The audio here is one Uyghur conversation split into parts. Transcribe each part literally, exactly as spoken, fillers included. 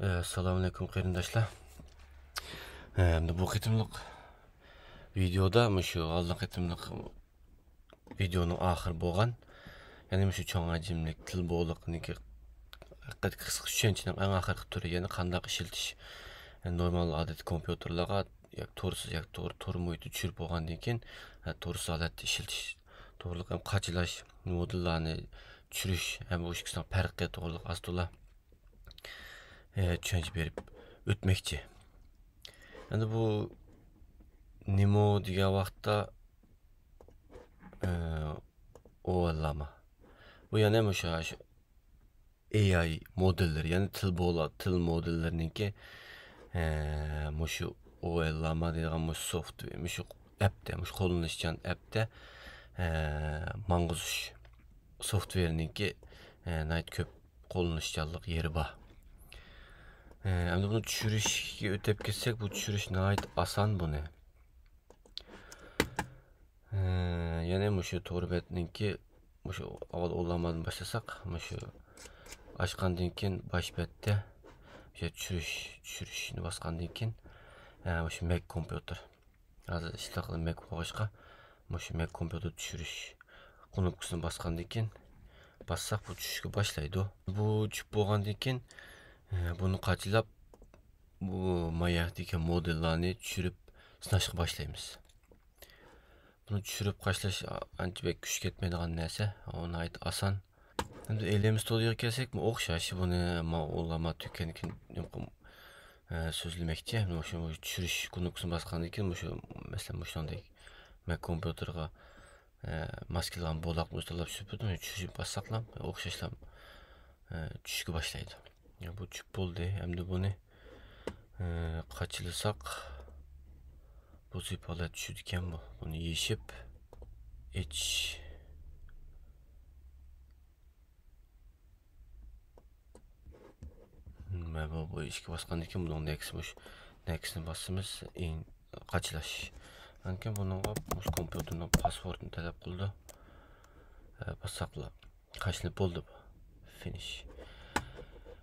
ئەسسالامۇئەلەيكۇم قېرىنداشلار. ئەمدى بۇ قېتىملىق ۋىدېئودا مۇشۇ ئالدىنقى قېتىملىق ۋىدېئونىڭ ئاخىرى بولغان، يەنى مۇشۇ چوڭ ھەجىملىك تىل بولىقىنىڭكى ھەققىدىكى قىسقا چۈشەنچىنىڭ ئەڭ ئاخىرقى تۈرى، يەنى قانداق ئىشلىتىش، نورمال ئادەتتىك كومپيۇتېرلارغا ياكى تورسىز ياكى تور، تور مۇھىتىدا چۈشۈرۈپ بولغاندىن كېيىن، تورسىز ھالەتتە ئىشلىتىش توغرۇلۇق ھەم قاچىلاش، مودېللارنى چۈشۈرۈش ھەم بۇ ئىككىسىنىڭ پەرقى توغرۇلۇق ئاز تولا ئە، چۈشەنچە بېرىپ ئۆتمەكچى. ئەمدى بۇ نېمو دېگەن ۋاقىتتا، ئە، ئوئېللاما. بۇ يەنە مۇشۇ، شۇ ئېي ئاي مودېللىرى، يەنى تىل بولا-، تىل مودېللىرىنىڭكى، ئە، مۇشۇ ئوئېللاما دەيدىغان مۇشۇ سوفت، مۇشۇ ئەپتە، مۇشۇ قوللىنىشچان ئەپتە، ئە، ماڭغۇزۇش سوفتۋېرىنىڭكى، ئە، ناھايىتى كۆپ قوللىنىشچانلىق يېرى بار. ئە، ئەمدى بۇنى چۈشۈرۈشكە ئۆتۈپ كەتسەك، بۇ چۈشۈرۈش ناھايىتى ئاسان بۇنى. ئە، يەنى مۇشۇ تور بەتنىڭكى، مۇشۇ ئاۋۋال ئوئېللامادىن باشلىساق، مۇشۇ ئاچقاندىن كېيىن باش بەتتە مۇشۇ چۈشۈرۈش، چۈشۈرۈشنى باسقاندىن كېيىن، ئە، مۇشۇ مەك كومپيۇتېر. ھازىر ئىشلەۋاتقان مەك بولغاچقا، مۇشۇ مەك كومپيۇتېر چۈشۈرۈش كۇنۇپكىسىنى باسقاندىن كېيىن، باسساق بۇ چۈشۈشكە باشلايدۇ. بۇ چۈشۈپ بولغاندىن كېيىن، ئە، بۇنى قاچىلاپ، بۇ ماياكتىكى مودېللارنى چۈشۈرۈپ سىناشقا باشلايمىز. بۇنى چۈشۈرۈپ قاچىلاش ئانچە بەك كۈچ كەتمەيدىغان نەرسە، ئۇ ناھايىتى ئاسان. ئەمدى ئېلېم ستۇدىيوغا كەلسەك، بۇ ئوخشاش. بۇنى ما ئوئېللاما تۈگىگەندىن كېيىن، ئە، سۆزلىمەكچى. مۇشۇ چۈشۈرۈش كۇنۇپكىسىنى باسقاندىن كېيىن، مۇشۇ، مەسىلەن، مۇشۇندەك مەك كومپيۇتېرغا، ئە، ماس كېلىدىغان بولاقنى تاللاپ چۈشۈرۈپ، چۈشۈرۈپ باسساقلا، ئوخشاشلا، ئە، چۈشۈشكە باشلايدۇ. يا، بۇ چۈشۈپ بولدى. ئەمدى بۇنى، ئە، قاچىلىساق، بۇ زىپ ھالەت چۈشىدىكەن بۇ. بۇنى يېشىپ، ئېچىش. مانا بۇ، بۇ ئىشىككە باسقاندىن كېيىن بۇنىڭ نېكىست، مۇشۇ نېكىستنى باسىمىز، ئىن-، قاچىلاش. ئاندىن كېيىن بۇنىڭغا مۇشۇ كومپيۇتېرنىڭ پاسۋورتىنى تەلەپ قىلىدۇ. ئە، باسساقلا. قاچىلىنىپ بولدى بۇ. فىنىش.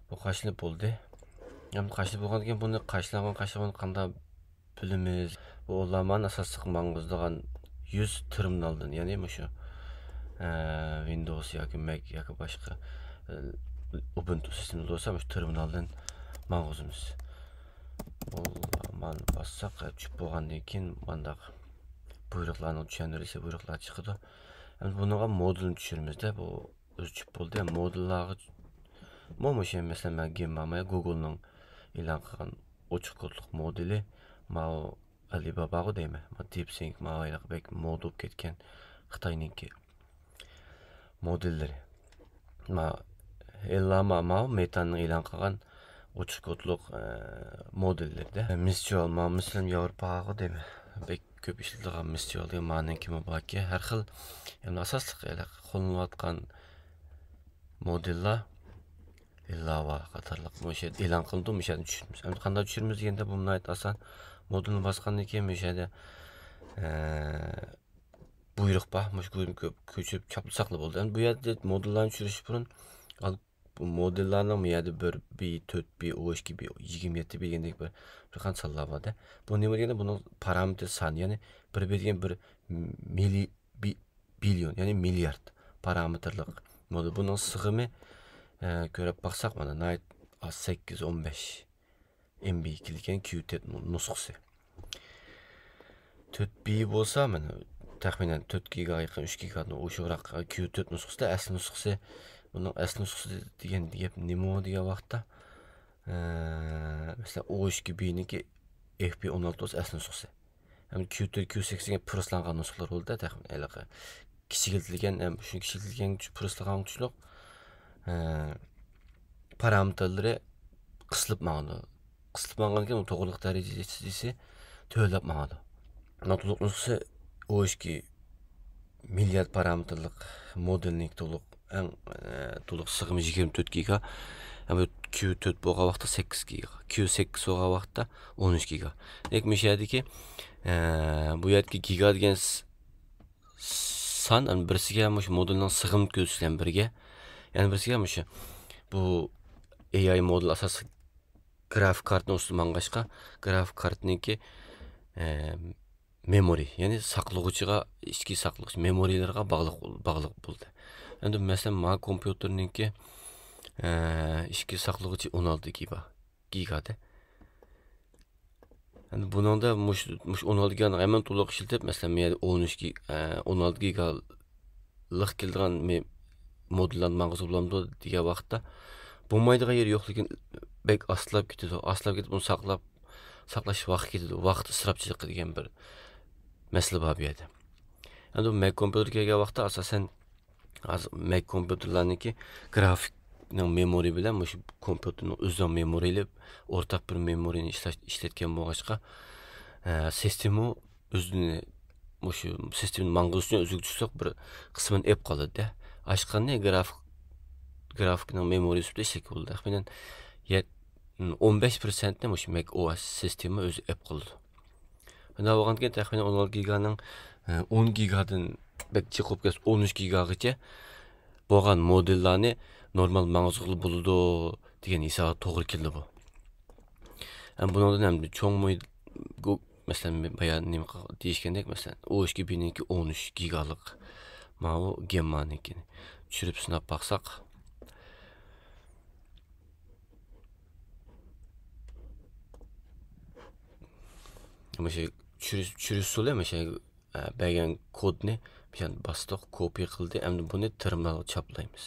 بۇ قاچىلىنىپ بولدى. ئەمدى قاچىلىنىپ بولغاندىن كېيىن بۇنى قاچىلانغان، قاچىلانغان قانداق بىلىمىز. بۇ ئوئېللامانى ئاساسلىق ماڭغۇزىدىغان يۈز تېرمىنالدىن، يەنى مۇشۇ، ئە، ۋىندوۋس ياكى مەك ياكى باشقا، ئە، ئۇبۇنتۇ سىستېمىدا بولسا مۇشۇ تېرمىنالدىن ماڭغۇزىمىز. ئوئېللاما باسساق، ئە، چۈشۈپ بولغاندىن كېيىن مانداق بۇيرۇقلارنىڭ چۈشەندۈرۈشى، بۇيرۇقلار چىقىدۇ. ئەمدى بۇنىڭغا مودېلنى چۈشۈرىمىزدە، بۇ ئۆزى چۈشۈپ بولدى. مودېللارغا مۇ-، مۇشۇ، مەسىلەن، مەن گېمما، مانا گۇگلنىڭ ئېلان قىلغان ئوچۇق كودلۇق مودېلى، ماۋۇ ئەلىباباغۇ دەيمەن. ماۋۇ دىپسىك، ماۋۇ ھېلىقى بەك مودا بولۇپ كەتكەن خىتاينىڭكى مودېللىرى. ما-، ئېلان، ما-، ماۋۇ مېتانىڭ ئېلان قىلغان ئوچۇق كودلۇق، ئە، مودېللىرىدە. مىستىئال، ماۋۇ مەسىلەن ياۋروپاغۇ دەيمەن. بەك كۆپ ئىشلىتىدىغان مىستىئال دېگەن مانىڭكىمۇ باركى، ھەر خىل، يەنى ئاساسلىق ھېلىقى قوللىنىۋاتقان مودېللار، ئىلاۋە قاتارلىق مۇشۇ يەردە ئېلان قىلىنىدۇ، مۇشۇ يەردىن چۈشۈرىمىز. ئەمدى قانداق چۈشۈرىمىز دېگەندە، بۇ ناھايىتى ئاسان. مودېلنى باسقاندىن كېيىن مۇشۇ يەردە، ئە، بۇيرۇق بار، مۇشۇ بۇيرۇقنى كۆ-، كۆچۈرۈپ چاپلىساقلا بولدى. ئەمدى بۇ يەردە مودېللارنى چۈشۈرۈش بۇرۇن، ئال-، بۇ مودېللارنىڭ بۇ يەردە بىر بى، تۆت بى، ئون ئىككى بى، يىگىرمە يەتتە بى دېگەندەك بىر، بىر قانچە سانلار بار-دە. بۇ نېمە دېگەندە، بۇنىڭ پارامېتىر سانى، يەنى بىر بى دېگەن بىر مىللى بى-، بىليون، يەنى مىليارد پارامېتىرلىق مودېل. بۇنىڭ سىغىمى، ئە، كۆرۈپ باقساق، مانا، ناھايىتى ئاز، سەككىز، ئون بەش ئېم بى كېلگەن كيۇ تۆت نۇ-، نۇسخىسى. تۆت بى بولسا، مانا، تەخمىنەن تۆت گىگاغا يېقىن، ئۈچ گىگادىن ئوشۇقراق، ئە، كيۇ تۆت نۇسخىسىدا، ئەسلى نۇسخىسى، بۇنىڭ ئەسلى نۇسخىسى دېگەن گەپ نېمە دېگەن ۋاقىتتا، ئە، مەسىلەن، ئون ئىككى بىنىڭكى ئېف بى ئون ئالتە بولسا ئەسلى نۇسخىسى. ھەم كيۇ تۆت، كيۇ سەككىز دېگەن پۇرسلانغان نۇسخىلار بولدى، تەخمىن ھېلىقى كىچىكلىتىلگەن، ھەم شۇ كىچىكلىتىلگەن پۇرسلانغان كۈچلۈك، ئە، پارامېتىرلىرى قىسىلىپ ماڭىدۇ. قىسىلىپ ماڭغاندىن كېيىن توغرىلىق دەرىجىسى تۆۋەنلەپ ماڭىدۇ. مانا تولۇق نۇسخىسى ئون ئىككى مىليارد پارامېتىرلىق مودېلنىڭ تولۇق ئەڭ، ئە، تولۇق سىغىمى يىگىرمە تۆت گىگا. ھەم كيۇ تۆت بولغان ۋاقىتتا سەككىز گىگا. كيۇ سەككىز بولغان ۋاقىتتا ئون ئۈچ گىگا. لېكىن مۇشۇ يەردىكى، ئە، بۇ يەردىكى گىگا دېگەن س-، سان، ئەمدى بىرسىگە مۇشۇ مودېلنىڭ سىغىمىنى كۆرسىتىش بىلەن بىرگە، يەنە بىرسىگە مۇشۇ بۇ ئېي ئاي مودېل ئاساسلىق گرافىك كارتىنىڭ ئۈستىدە ماڭغاچقا، گرافىك كارتىنىڭكى، ئە، مېمورى، يەنى ساقلىغۇچىغا، ئىچكى ساقلىغۇچ مېمورىيلىرىغا باغلىق، باغلىق بولدى. ئەمدى مەسىلەن، ما كومپيۇتېرنىڭكى، ئە، ئىچكى ساقلىغۇچى ئون ئالتە گىگا، گىگادە. ئەمدى بۇنىڭدا مۇش-، مۇشۇ ئون ئالتە گىگانى ھەممىنى تولۇق ئىشلىتىپ، مەسىلەن، مەن يەنە ئون ئۈچ گىگ-، ئە، ئون ئالتە گىگالىق كېلىدىغان مې-، مودېللارنى ماڭغۇزغىلى بولامدۇ دېگەن ۋاقىتتا، بولمايدىغان يېرى يوق، لېكىن بەك ئاستىلاپ كېتىدۇ. ئاستىلاپ كېتىپ، ئۇنى ساقلاپ، ساقلاش ۋاقتى كېتىدۇ. ۋاقىت ئىسراپچىلىقى دېگەن بىر مەسىلە بار بۇ يەردە. ئەمدى بۇ مەك كومپيۇتېر كەلگەن ۋاقىتتا، ئاساسەن، ھازىر مەك كومپيۇتېرلارنىڭكى گرافىكنىڭ مېمورى بىلەن مۇشۇ كومپيۇتېرنىڭ ئۆزىنىڭ مېمورى ئېلىپ، ئورتاق بىر مېمورىنى ئىشلەش-، ئىشلەتكەن بولغاچقا، ئە، سىستېما ئۆزىنى، مۇشۇ سىستېمىنى ماڭغۇزۇش ئۈچۈن ئۆزىگە تۇتساق بىر قىسمىنى ئېپ قالىدۇ. ئاشقىنىنى گرافىك، گرافىكنىڭ مېمورى سۈپىتىدە ئىشلەتكىلى بولىدۇ. تەخمىنەن يەت-، ئون بەش پىرسەنتنى مۇشۇ مەك ئو ئەس سىستېما ئۆزى ئېپ قالىدۇ. شۇنداق بولغاندىكىن، تەخمىنەن ئون ئالتە گىگانىڭ، ئە، ئون گىگادىن بەك جىق بولۇپ كەتسە، ئون ئۈچ گىگاغىچە بولغان مودېللارنى نورمال ماڭغۇزغىلى بولىدۇ دېگەن ھېسابات توغرا كېلىدۇ بۇ. ھەم بۇنىڭدىن ھەم چوڭ مۇھىت، گو-، مەسىلەن، بايا نېمە قىل-، دېيىشكەندەك، مەسىلەن، ئو ئىككى بىنىڭكى ئون ئۈچ گىگالىق، ماۋۇ گېممانىڭكىنى چۈشۈرۈپ سىناپ باقساق، مۇشۇ چۈشۈرۈش، چۈشۈرۈش ئۇسۇلى مۇشۇ، ئە، بەرگەن كودنى بۇ يەردە باستۇق، كوپىي قىلدى. ئەمدى بۇنى تېرمىنالغا چاپلايمىز.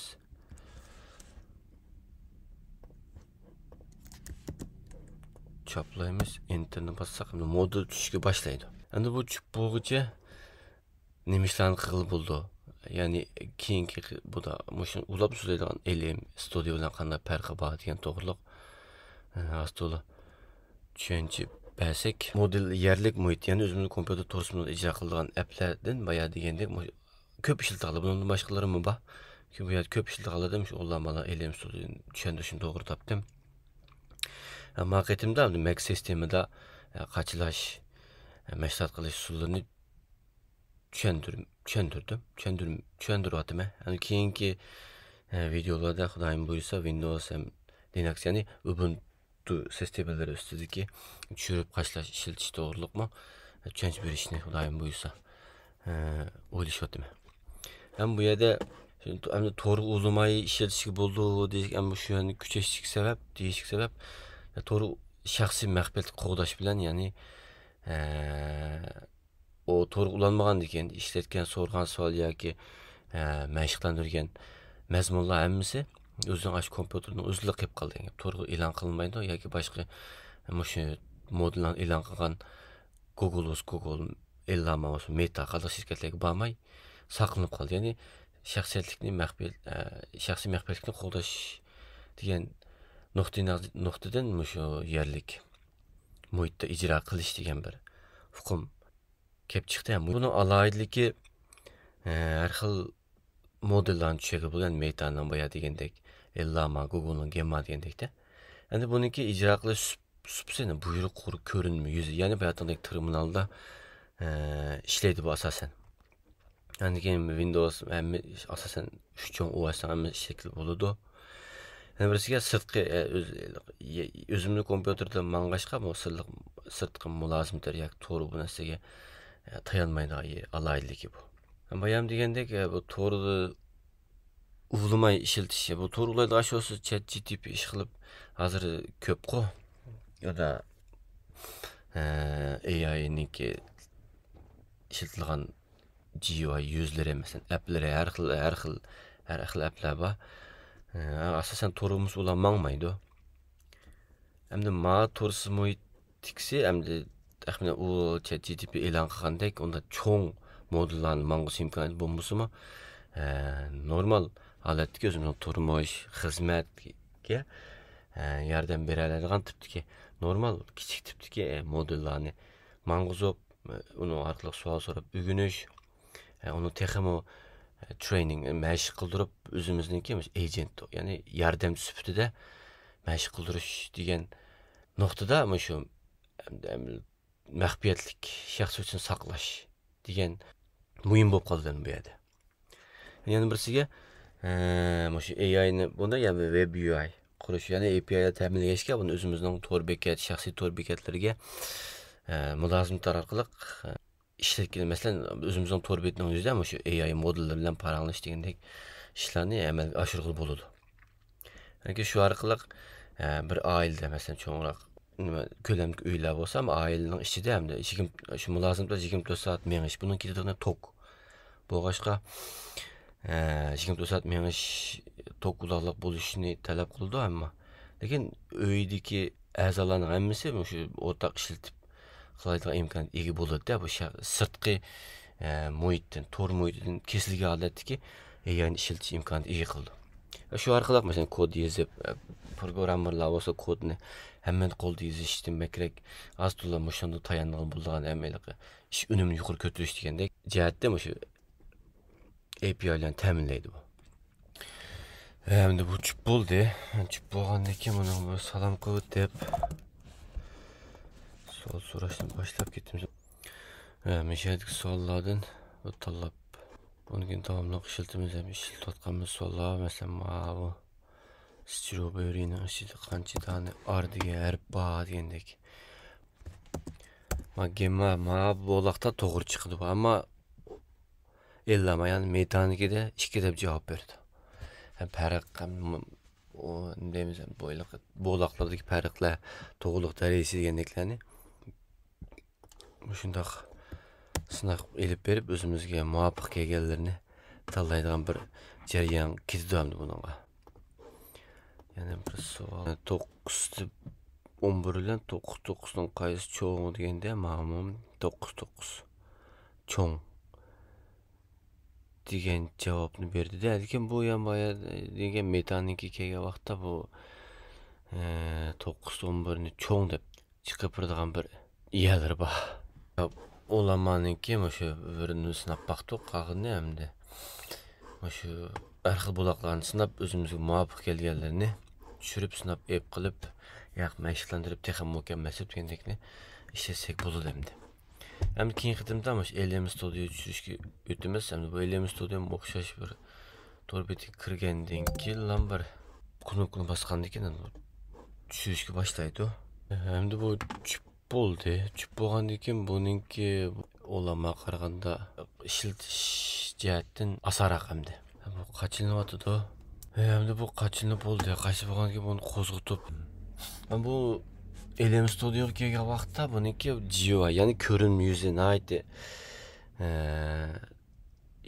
چاپلايمىز، ئېنتېرنى باسساق، ئەمدى مودېل چۈشۈشكە باشلايدۇ. ئەمدى بۇ چۈشۈپ بولغۇچە نېمە ئىشلارنى قىلغىلى بولىدۇ؟ يەنى كېيىنكى بۇدا مۇشۇ ئۇلاپ سۆزلەيدىغان ئېلېم ستۇدىيو بىلەن قانداق پەرقى بار دېگەن توغرۇلۇق، ئە، ئاستولا چۈشەنچە بەرسەك، مودېل يەرلىك مۇھىت، يەنى ئۆزىمىزنىڭ كومپيۇتېر تورۇسىمىزدا ئىجرا قىلىدىغان ئەپلەردىن بايا دېگەندەك مۇ-، كۆپ ئىشلىتىلىدۇ. بۇنىڭدىن باشقىلىرىمۇ بار. لېكىن بۇ يەردە كۆپ ئىشلىتىدىغانلىرىم شۇ ئۇلارنىڭ ئېلېم ستۇدىيونى چۈشەندۈرۈشنى توغرا تاپتىم. ئەمما قېتىمدا مەك سىستېمىدا، ئە، قاچىلاش، ئە، مەشغۇلات قىلىش ئۇسۇللىرىنى چۈشەندۈر-، چۈشەندۈردۈم، چۈشەندۈر-، چۈشەندۈرۈۋاتىمەن. يەنى كېيىنكى، ئە، ۋىدېئولاردا خۇدايىم بۇيرۇسا، ۋىندوۋس ھەم لىناكس، يەنى ئۇبۇنتۇ سىستېمىلىرى ئۈستىدىكى چۈشۈرۈپ قاچىلاش ئىشلىتىش توغرۇلۇقمۇ چۈشەنچە بېرىشنى خۇدايىم بۇيرۇسا، ئە، ئويلىشىۋاتىمەن. ھەم بۇ يەردە ئەمدى تورغا ئۇلىماي ئىشلىتىشكە بولىدۇ دېيىش، ئەمدى شۇ يەرنى كۈچەشلىك سەۋەب، دېيىشلىك سەۋەب، تور شەخسىي مەخپىيەتلىك قوغداش بىلەن، يەنى، ئە، ئۇ تورغا ئۇلانمىغاندىن كېيىن ئىشلەتكەن، سورىغان سوئال ياكى، ئە، مەشىقلەندۈرگەن مەزمۇنلار ھەممىسى ئۆزىنىڭ ئاشۇ كومپيۇتېرنىڭ ئۆزىدىلا قېلىپ قالىدۇ. تورغا ئېلان قىلىنمايدۇ ياكى باشقا مۇشۇ مودېللارنى ئېلان قىلغان گوگول بولسا گوگول، ئېللاما بولسا مېتا قاتارلىق شىركەتلەرگە بارماي ساقلىنىپ قالىدۇ. يەنى شەخسىيەتلىكنى مەخپىي، ئە، شەخسىي مەخپىيەتلىكنى قوغداش دېگەن نۇقتىئى نەز-، نۇقتىدىن مۇشۇ يەرلىك مۇھىتتا ئىجرا قىلىش دېگەن بىر ئۇقۇم كېلىپ چىقتى. بۇنىڭ ئالاھىدىلىكى، ئە، ھەر خىل مودېللارنى چۈشەنگىلى بولىدۇ. يەنى مېتانىڭ بايا دېگەندەك، ئېللاما، گوگولنىڭ گېمما دېگەندەكتە. ئەمدى بۇنىڭكى ئىجرا قىلىش سۇپ-، سۇپىسى، بۇيرۇق قۇر كۆرۈنمە يۈزى. يەنى باياتىدەك تېرمىنالدا، ئە، ئىشلەيدۇ بۇ ئاساسەن. ئاندىن كېيىن ۋىندوۋس ھەممە ئاساسەن ئۈچ چوڭ ئوئەسنىڭ ھەممە شەكلى بولىدۇ. يەنە بىرسىگە سىرتقى، ئە، ئۆز-، ئۆزۈمنىڭ كومپيۇتېردا ماڭغاچقا، بۇ سىرتلىق-، سىرتقى مۇلازىمەتلەر ياكى تور بۇ نەرسىگە، ئە، تايانمايدىغان ئالاھىدىلىكى بۇ. بايام دېگەندەك، ئە، بۇ توردا ئۇۋىلىماي ئىشلىتىش، بۇ تور ئۇلايدىغان ئىش بولسا، چات جى تى پى ئىش قىلىپ، ھازىر كۆپقۇ. يا دا، ئە، ئېي ئاي نىڭكى ئىشلىتىلغان جى يۇ ئاي يۈزلىرى، مەسىلەن، ئەپلىرى، ھەر خىل، ھەر خىل، ھەر خىل ئەپلەر بار. ئە، ئاساسەن تورىمىز ئۇلار ماڭمايدۇ. ئەمدى ما تورسىز مۇھىتتىكىسى، ئەمدى تەخمىنەن ئۇ چات جى تى پى ئېلان قىلغاندەك، ئۇنداق چوڭ مودېللارنى ماڭغۇزۇش ئىمكانىيىتى بولمىسىمۇ، ئە، نورمال ھالەتتىكى ئۆزىمىزنىڭ تۇرمۇش، خىزمەتكە، ئە، ياردەم بېرەلەيدىغان تىپتىكى نورمال كىچىك تىپتىكى، ئە، مودېللارنى ماڭغۇزۇپ، ئۇنىڭ ئارقىلىق سوئال سوراپ ئۆگىنىش، ئۇنى تېخىمۇ ترېينىڭ، مەشىق قىلدۇرۇپ، ئۆزىمىزنىڭكى مۇشۇ ئېجېنت، يەنى ياردەمچى سۈپىتىدە مەشىق قىلدۇرۇش دېگەن نۇقتىدا مۇشۇ مەخپىيەتلىك شەخس ئۈچۈن ساقلاش دېگەن مۇھىم بولۇپ قالىدۇ بۇ يەردە. يەنە بىرسىگە، ئە، مۇشۇ ئېي ئاينى، بۇنى يەنى ۋېب يۇ ئاي قۇرۇش، يەنى ئېپىئايلار تەمىنلىگەچكە، بۇنى ئۆزىمىزنىڭ تور بېكەت، شەخسىي تور بېكەتلىرىگە، ئە، مۇلازىمەت ئارقىلىق، ئە، ئىشلەتكىلى، مەسىلەن، ئۆزىمىزنىڭ تور بېتىنىڭ يۈزىدە مۇشۇ ئېئاي مودېللىرى بىلەن پاراڭلىشىش دېگەندەك ئىشلارنى ئەمەلگە ئاشۇرغىلى بولىدۇ. چۈنكى شۇ ئارقىلىق، ئە، بىر ئائىلىدە، مەسىلەن، چوڭراق، نېمە، كۆلەمدىكى ئۆيلەر بولسا، ئائىلىنىڭ ئىچىدە ھەمدە يىگىرمە، شۇ مۇلازىمەتلەر يىگىرمە تۆت سائەت مېڭىش، بۇنىڭ كېتىدىغىنى توك. بولغاچقا، ئە، يىگىرمە تۆت سائەت مېڭىش، توك ئۇلاغلىق بولۇشنى تەلەپ قىلىدۇ ئەمما. لېكىن ئۆيدىكى ئەزالارنىڭ ھەممىسى مۇشۇ ئورتاق ئىشلىتىپ قىلالايدىغان ئىمكانىيەتكە ئىگە بولىدۇ-دە، بۇ شەخ-، سىرتقى، ئە، مۇھىتتىن، تور مۇھىتىدىن كېسىلگەن ھالەتتىكى ئېئاينى ئىشلىتىش ئىمكانىيىتىگە ئىگە قىلىدۇ. شۇ ئارقىلىق، مەسىلەن، كود يېزىپ، ئە، پروگراممېرلار بولسا كودنى ھەممىدە قولدا يېزىشتىن بەكرەك ئاز تولا مۇشۇنىڭدا تايانغىلى بولىدىغان ھەممە ھېلىقى ئىش ئۈنۈمىنى يۇقىرى كۆتۈرۈش دېگەندەك جەھەتتە مۇشۇ ئېپىئاي بىلەن تەمىنلەيدۇ بۇ. ئەمدى بۇ چۈپ بولدى. چۈپ بولغاندىن كېيىن بۇنىڭغا بىر سالام قىلىپ ئۆتۈپ، سوئال سوراشتىن باشلاپ كېتىمىز. ھە، مۇشۇ يەردىكى سوئاللاردىن بىر تاللاپ، بۇنىڭ كېيىن داۋاملىق ئىشلىتىمىز ھەم ئىشلىتىۋاتقانمىز سوئاللار، مەسىلەن، ماۋۇ ستروبېرىنىڭ ئىچىدە قانچە دانە ئار دېگەن ھەرپ بار دېگەندەك. ما گېمما، ما بولاقتا توغرا چىقىدۇ. ئەمما ئىللام، يەنى مېتانىكىدا ئىككى دەپ جاۋاب بېرىدۇ. ھەم پەرق، ھەم ئۇ، نېمە دەيمىز، بويلۇق، بولاقلاردىكى پەرقلەر، توغرىلىق دەرىجىسى دېگەندەكلەرنى مۇشۇنداق سىناق ئېلىپ بېرىپ، ئۆزىمىزگە مۇۋاپىق كەلگەنلىرىنى تاللايدىغان بىر جەريان كېتىدۇ ئەمدى بۇنىڭغا. يەنە بىر سوئال. توققۇز، ئون بىر بىلەن توققۇز، توققۇزنىڭ قايسى چوڭ دېگەندە، مانا توققۇز، توققۇز چوڭ دېگەن جاۋابنى بەردى-دە. لېكىن بۇ يەنە بايا دېگەن مېتانىكى كەلگەن ۋاقىتتا بۇ، ئە، توققۇز، ئون بىرنى چوڭ دەپ چىقىپ بېرىدىغان بىر يەرلىرى بار. ئۇلامانىڭكى مۇشۇ بىرىنى سىناپ باقتۇق، قالغىنىنى ئەمدى مۇشۇ ھەر خىل بولاقلارنى سىناپ، ئۆزىمىزگە مۇۋاپىق كەلگەنلىرىنى چۈشۈرۈپ، سىناپ ئېپ قىلىپ، ياق، مەشىقلەندۈرۈپ، تېخىمۇ مۇكەممەللەشتۈرۈپ دېگەندەكنى ئىشلەتسەك بولىدۇ ئەمدى. ئەمدى كېيىنكى قېتىمدا مۇشۇ ئېلېم ستۇدىيو چۈشۈرۈشكە ئۆتىمىز. ئەمدى بۇ ئېلېم ستۇدىيو ئوخشاش بىر تور بېتىگە كىرگەندىن كېيىنلا بىر كۇنۇپكىنى باسقاندىن كېيىن چۈشۈرۈشكە باشلايدۇ. ئەمدى بۇ چۈپ بولدى. چۈپ بولغاندىن كېيىن بۇنىڭكى ئۇلامغا قارىغاندا ئىشلىتىش جەھەتتىن ئاسانراق ئەمدى. بۇ قاچىلىنىۋاتىدۇ. ھەمدە بۇ قاچىلىنىپ بولدى. قاچىلىپ بولغاندىن كېيىن بۇنى قوزغىتىپ. بۇ ئېلېم ستۇدىيوغا كەلگەن ۋاقىتتا بۇنىڭكى جىيۇ ئاي، يەنى كۆرۈنمە يۈزى ناھايىتى، ئە،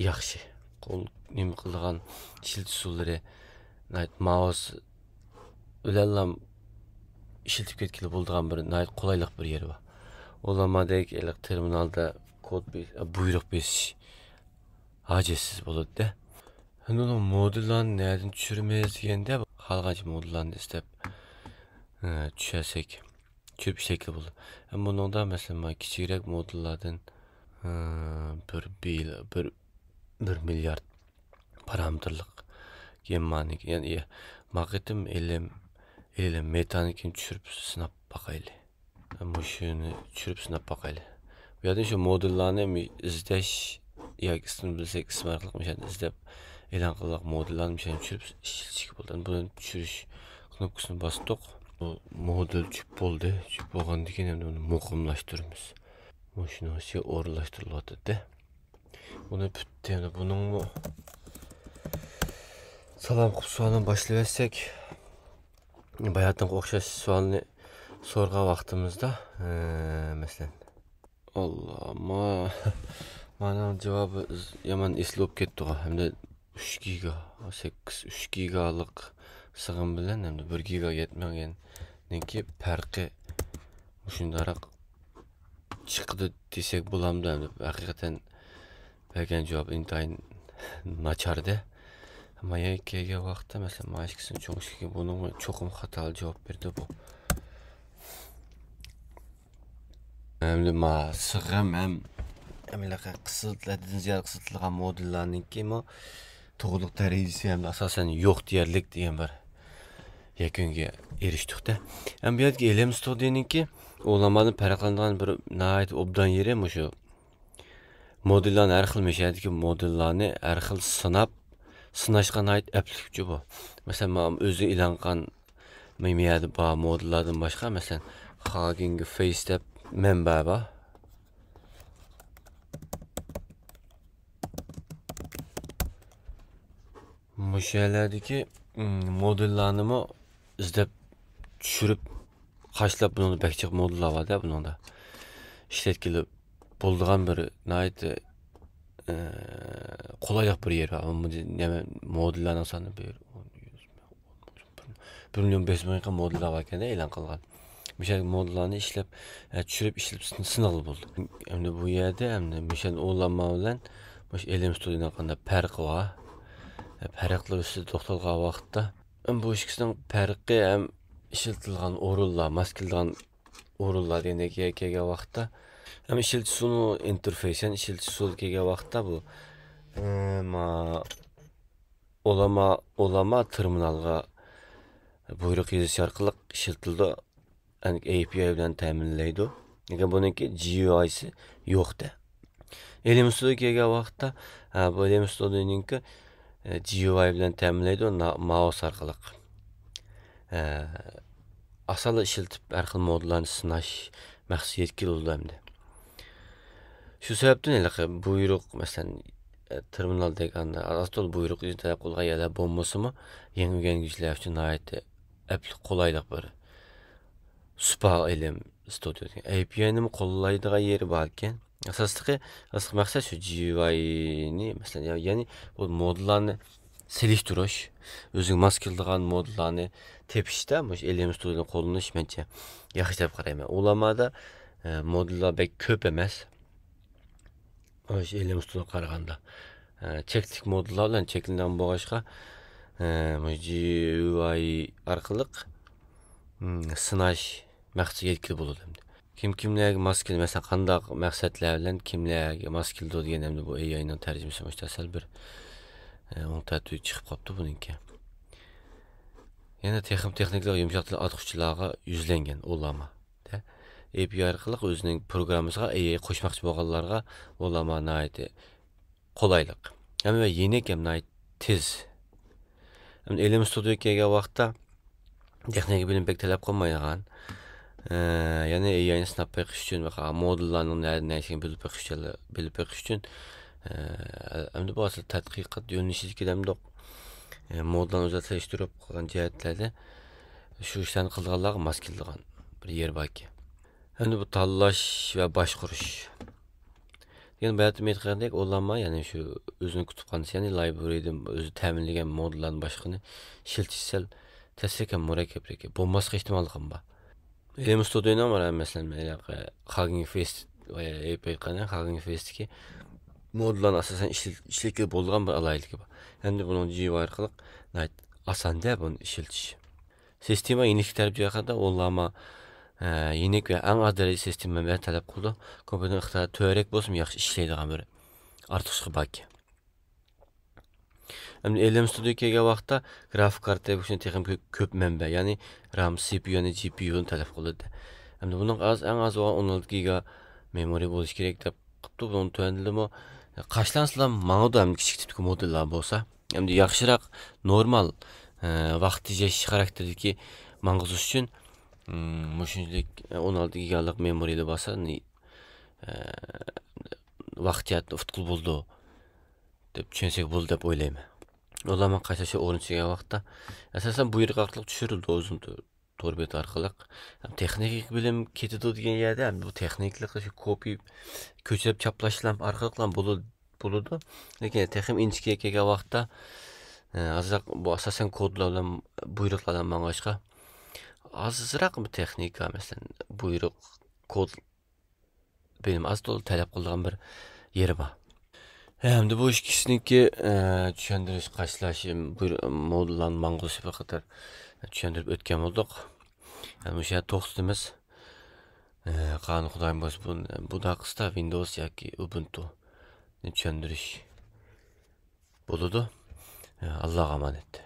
ياخشى. قول نېمە قىلىدىغان ئىشلىتىش ئۇسۇللىرى ناھايىتى مائۇس بىلەنلا ئىشلىتىپ كەتكىلى بولىدىغان بىر ناھايىتى قولايلىق بىر يېرى بار. ئۇلامادەك ھېلىقى تېرمىنالدا كود بې-، بۇيرۇق بېسىش ھاجەتسىز بولىدۇ. ئەمدى ئۇنىڭ مودېللارنى نەدىن چۈشۈرىمىز دېگەندە، خالىغانچە مودېللارنى ئىزدەپ، ئە، چۈشۈرسەك، چۈشۈرۈپ ئىشلەتكىلى بولىدۇ. ئەمما بۇنىڭدا، مەسىلەن، مانا كىچىكرەك مودېللاردىن، ئە، بىر بىل-، بىر، بىر مىليارد پارامېتىرلىق گېممانىڭكى، يەنى، ما قېتىم ئېلېم، ئېلېم مېتانىڭكىنى چۈشۈرۈپ سىناپ باقايلى. مۇشۇنى چۈشۈرۈپ سىناپ باقايلى. بۇ يەردىن شۇ مودېللارنى مۇ-، ئىزدەش ياكى ئىسمىنى بىلسەك، ئىسمى ئارقىلىق مۇشۇ يەردىن ئىزدەپ ئېلان قىلغان مودېللارنى مۇشۇ يەردىن چۈشۈرۈپ ئىشلىتىشكە بولىدۇ. ئەمدى بۇنى چۈشۈرۈش كۇنۇپكىسىنى باستۇق. بۇ مودېل چۈپ بولدى. چۈپ بولغاندىن كېيىن ئەمدى بۇنى مۇقىملاشتۇرىمىز. مۇشۇنىڭ ئىچىگە ئورۇنلاشتۇرۇلۇۋاتىدۇ. بۇنى پۈتتى. ئەمدى بۇنىڭمۇ سالام قىلىپ سوئالنى باشلىۋەتسەك. باياتىنغا ئوخشاش سوئالنى سورىغان ۋاقتىمىزدا، ئە، مەسىلەن، ئاللا، ما-، مانىڭ جاۋابى ئىز-، يامان ئېسىل بولۇپ كەتتىغۇ. ھەمدە ئۈچ گىگا، سەككىز، ئۈچ گىگالىق سىغىم بىلەن ھەمدە بىر گىگا يەتمىگەننىڭكى پەرقى مۇشۇنداقراق چىقىدۇ دېسەك بولامدۇ؟ ھەقىقەتەن بەرگەن جاۋاب ئىنتايىن ناچاردى. ئەمما يەنە كەلگەن ۋاقىتتا، مەسىلەن، مانا ئىككىسىنى چوڭ ئىشلىگەن، بۇنىڭمۇ چوقۇم خاتالىق جاۋاب بېرىدۇ بۇ. ئەمدى ما سىغىم ھەم، ھەم ھېلىقى قىسىتلىدىن زىيادە قىسىتلىغان مودېللارنىڭكىمۇ توغرىلىق دەرىجىسى ھەم ئاساسەن يوق دېيەرلىك دېگەن بىر يەكۈنگە ئېرىشتۇق-تە. ھەم بۇ يەردىكى ئېلېم ستۇدىيىنىڭكى ئۇلامادىن پەرقلىنىدىغان بىر ناھايىتى ئوبدان يېرى مۇشۇ مودېللارنى، ھەر خىل مۇشۇ يەردىكى مودېللارنى ھەر خىل سىناپ، سىناشقا ناھايىتى ئەپلىكچۇ بۇ. مەسىلەن، مانا ئۆزى ئېلان قىلغان مۇ يەردە بار مودېللاردىن باشقا، مەسىلەن، خاگىنگ فېيس دەپ مەنبە بار. مۇشۇ يەرلەردىكى، ئىم، مودېللارنىمۇ ئىزدەپ چۈشۈرۈپ، قاچىلاپ، بۇنىڭدا بەك جىق مودېللار بار-دە، بۇنىڭدا ئىشلەتكىلى بولىدىغان بىر ناھايىتى، ئە، قولايلىق بىر يېرى بار. بۇ نېمە، مودېللارنىڭ سانى بىر، بىر مىليون بەش يۈز مىڭ يېقىن مودېللار باركەن-دە ئېلان قىلغان. مۇشۇ مودېللارنى ئىشلەپ، ئە، چۈشۈرۈپ، ئىشلىتىپ سىن-، سىنىغىلى بولىدۇ. ئەمدى بۇ يەردە ئەمدى مۇشۇ ئۇلانما بىلەن مۇشۇ ئېلېم ستۇدىيونىڭ قانداق پەرقى بار؟ ئە، پەرقلەر ئۈستىدە توختالغان ۋاقىتتا، ئەم، بۇ ئىككىسىنىڭ پەرقى ھەم ئىشلىتىلغان ئورۇنلار، ماس كېلىدىغان ئورۇنلار دېگەندەك كەلگەن ۋاقىتتا، ھەم ئىشلىتىش ئۇسۇلى، ئىنتېرفېيس، يەنى ئىشلىتىش ئۇسۇلى كەلگەن ۋاقىتتا بۇ، ئە، ما-، ئۇلانما، ئۇلانما تېرمىنالغا بۇيرۇق يېزىش ئارقىلىق ئىشلىتىلىدۇ. يەنى ئەي پى ئاي بىلەن تەمىنلەيدۇ. لېكىن بۇنىڭكى جى يۇ ئايسى يوق-دە. ئېلېم ستۇدىيو كەلگەن ۋاقىتتا، ھە، بۇ ئېلېم ستۇدىيونىڭكى، ئە، جى يۇ ئاي بىلەن تەمىنلەيدۇ، نا-، مائۇس ئارقىلىق. ئە، ئاسانلا ئىشلىتىپ، ھەر خىل مودېللارنى سىناش مەقسىتىگە يەتكىلى بولىدۇ ئەمدى. شۇ سەۋەبتىن ھېلىقى بۇيرۇق، مەسىلەن، ئە، تېرمىنالدەك ئاندا ئاز تولا بۇيرۇق يېزىش تەلەپ قىلغان يەرلەر بولمىسىمۇ، يېڭى ئۆگەنگۈچىلەر ئۈچۈن ناھايىتى ئەپلىك، قولايلىق بىر سۇپا ئېلېم ستۇدىيو. ئەي پى ئاينىمۇ قوللايدىغان يېرى باركەن. ئاساسلىقى، ئاساسلىق مەقسەت شۇ جى يۇ ئاينى، مەسىلەن، يا-، يەنى بۇ مودېللارنى سېلىشتۇرۇش، ئۆزىگە ماس كېلىدىغان مودېللارنى تېپىشتا مۇشۇ ئېلېم ستۇدىيونى قوللىنىش مەنچە ياخشى دەپ قارايمەن. ئۇلانمادا، ئە، مودېللار بەك كۆپ ئەمەس. مۇشۇ ئېلېم ستۇدىيوغا قارىغاندا، ئە، چەكلىك مودېللار بىلەن چەكلىنىدىغان بولغاچقا، ئە، مۇشۇ جى يۇ ئاي ئارقىلىق، ئىم، سىناش مەقسىتىگە يەتكىلى بولىدۇ ئەمدى. كىم كىملەرگە ماس كېلىدۇ، مەسىلەن، قانداق مەقسەتلەر بىلەن كىملەرگە ماس كېلىدۇ دېگەن ئەمدى بۇ ئەي ئاينىڭ تەرجىمىسى مۇشۇ سەل بىر، ئە، ئوڭ تەتۈرى چىقىپ قاپتۇ بۇنىڭكى. يەنە تېخىمۇ تېخنىكىلىق يۇمشاق تىل ئاتقۇچىلارغا يۈزلەنگەن ئۇلانما. ئەي پى ئاي ئارقىلىق ئۆزىنىڭ پروگراممىسىغا ئەي ئاي قوشماقچى بولغانلارغا ئۇلانما ناھايىتى قولايلىق. ھەم ۋە يېنىك ھەم ناھايىتى تېز. ئەمدى ئېلېم ستۇدىيوغا كەلگەن ۋاقىتتا تېخنىكا بىلىم بەك تەلەپ قىلمايدىغان، ئە، يەنى ئەي ئاينى سىناپ بېقىش ئۈچۈن ۋە مودېللارنىڭ نەدە نەشىكىنى بىلىپ بېقىش ئۈچۈن، بىلىپ بېقىش ئۈچۈن، ئە، ئەمدى بۇ ئەسلى تەتقىقات يۆنىلىشىدىكى دەمدۇق، ئە، مودېللارنى ئۆزىدە سېلىشتۇرۇپ قىلغان جەھەتلەردە شۇ ئىشلارنى قىلىدىغانلارغا ماس كېلىدىغان بىر يېرى باركەن. ئەمدى بۇ تاللاش ۋە باشقۇرۇش. يەنە باياتىن ئېيتقاندەك، ئۇلانما، يەنى شۇ ئۆزىنىڭ كۇتۇپخانىسى، يەنى لايبرىرىدىن ئۆزى تەمىنلىگەن مودېللاردىن باشقىنى ئىشلىتىش سەل تەسلىك ھەم مۇرەككەپلىكى، بولماسلىق ئېھتىماللىقىمۇ بار. ئېلېم ستۇدىيونىڭ مانا، مەسىلەن، ھېلىقى خاگىنگ فېيس، ئېيتقان خاگىنگ فېيستىكى مودېللارنى ئاساسەن ئىشلىتىشلىككە بولىدىغان بىر ئالاھىدىلىكى بار. ھەمدە بۇنىڭ جى يۇ ئاي ئارقىلىق ناھايىتى ئاسان-دە بۇنى ئىشلىتىش. سىستېما يېنىكلىك تەرەپكە قارىغاندا ئۇلانما، ئە، يېنىك ۋە ئەڭ ئاز دەرىجىدە سىستېما مەنبەنى تەلەپ قىلىدۇ. كومپيۇتېرنىڭ ئىقتىدارى تۆۋەنرەك بولسىمۇ ياخشى ئىشلەيدىغان بىر ئارتۇقچىلىقى باركەن. ئەمدى ئېلېم ستۇدىيوغا كەلگەن ۋاقىتتا گرافىك كارتا تەييارلىغۇچىنىڭ تېخىمۇ كۆپ، كۆپ مەنبە، يەنى رام، سى پى يۇ، يەنى جى پى يۇنى تەلەپ قىلىدۇ. ئەمدى بۇنىڭ ئاز، ئەڭ ئاز بولغان ئون ئالتە گىگا مېمورىي بولۇشى كېرەك دەپ قىپتۇ. بۇنىڭ تۆۋەندىمۇ قاچىلانسىلا ماڭىدۇ، ئەمدى كىچىك تىپتىكى مودېللار بولسا. ئەمدى ياخشىراق نورمال، ئە، ۋاقىت تېجەش خاراكتېرىدىكى ماڭغۇزۇش ئۈچۈن، ئىم، مۇشۇنچىلىك ئون ئالتە گىگالىق مېمورىيلا بولسا، نى-، ئە، ۋاقىت جەھەتتىن ئۇتقىلى بولىدۇ دەپ چۈشەنسەك بولىدۇ دەپ ئويلايمەن. ئۇلارمۇ قاچىلاشنى ئورۇنلىشىدىغان ۋاقىتتا، ئەساسەن، بۇيرۇق ئارقىلىق چۈشۈرۈلىدۇ ئۇزۇن تۇ-، تور بېتى ئارقىلىق. تېخنىكىلىق بىلىم كېتىدۇ دېگەن يەردە، ھەم بۇ تېخنىكىلىق شۇ كوپىي كۆچۈرۈپ چاپلاشلام ئارقىلىقلا بولۇ-، بولىدۇ. لېكىن تېخىمۇ ئىنچىكىگە كەلگەن ۋاقىتتا، ئە، ئازراق بۇ ئاساسەن كودلار بىلەن، بۇيرۇقلار بىلەن ماڭغاچقا، ئازراق بۇ تېخنىكا، مەسىلەن، بۇيرۇق، كود بىلىم ئاز تولا تەلەپ قىلىدىغان بىر يېرى بار. ھەمدە بۇ ئىككىسىنىڭكى، ئە، چۈشەندۈرۈش، قاچىلاش، بۇ مودېللارنى ماڭغۇزۇش بىر قاتار چۈشەندۈرۈپ ئۆتكەن بولدۇق. ھەم مۇشۇ يەردە توختىتىمىز. ئە، قالغىنى خۇدايىم بۇيرۇسا، بۇ، بۇ دەرسلىكتە ۋىندوۋس ياكى ئۇبۇنتۇنى چۈشەندۈرۈش بولىدۇ. ئە، ئاللاغا ئامانەت.